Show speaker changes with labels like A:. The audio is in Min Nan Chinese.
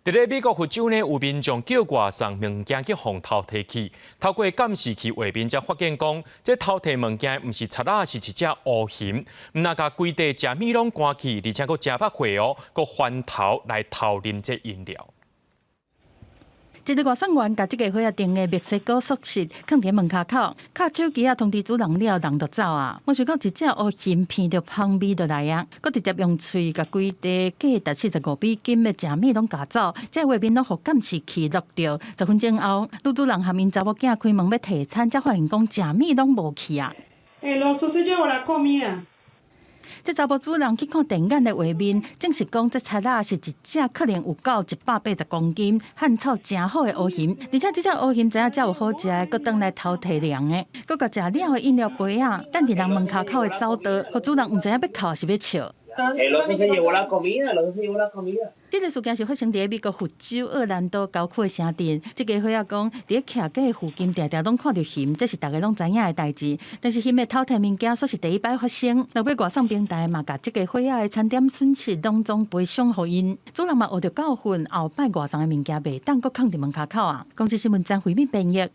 A: 佇咧美國佛州呢，有民眾叫外送物件去予偷提去，透過監視器畫面才發現講，這偷提物件毋是賊仔，是一隻烏熊，毋但共規塊食物攏趕去，而且閣誠捌貨哦，閣翻頭來偷啉這飲料。
B: 一个外送員共這家伙仔訂的墨西哥速食，囥佇門跤口，敲手機仔通知主人了，人就走啊。無想到一隻烏熊鼻著香味就來啊，閣直接用喙共規塊價值45美金的食物攏共走，這畫面攏予監視器錄著。10分鐘後，女主人和𪜶查某囝開門欲提餐，才發現講食物攏無去啊。
C: El oso se llevó la comida。
B: 這查某主人去看電眼的畫面，證實講這賊仔是一隻可能有夠180公斤、漢草誠好的烏熊，而且這隻烏熊知影遮有好食的，閣轉來偷提糧的，閣共食了的飲料杯仔，等佇人門跤口的走道，予主人毋知影欲哭是欲笑。
D: El oso se llevó la comida, el oso se llevó la comida。
B: 這个事件是發生佇美國佛州奧蘭多郊區的城鎮。這家伙仔講，佇徛家的附近，定定攏看著熊，這是逐家攏知影的代誌。但是熊會偷提物件，煞是第一擺發生。落尾外送平台嘛，共這家伙仔的餐點損失攏總賠償予𪜶。主人嘛學著教訓，後擺外送的物件袂當閣囥佇門跤口啊。公視新聞張惠敏編譯。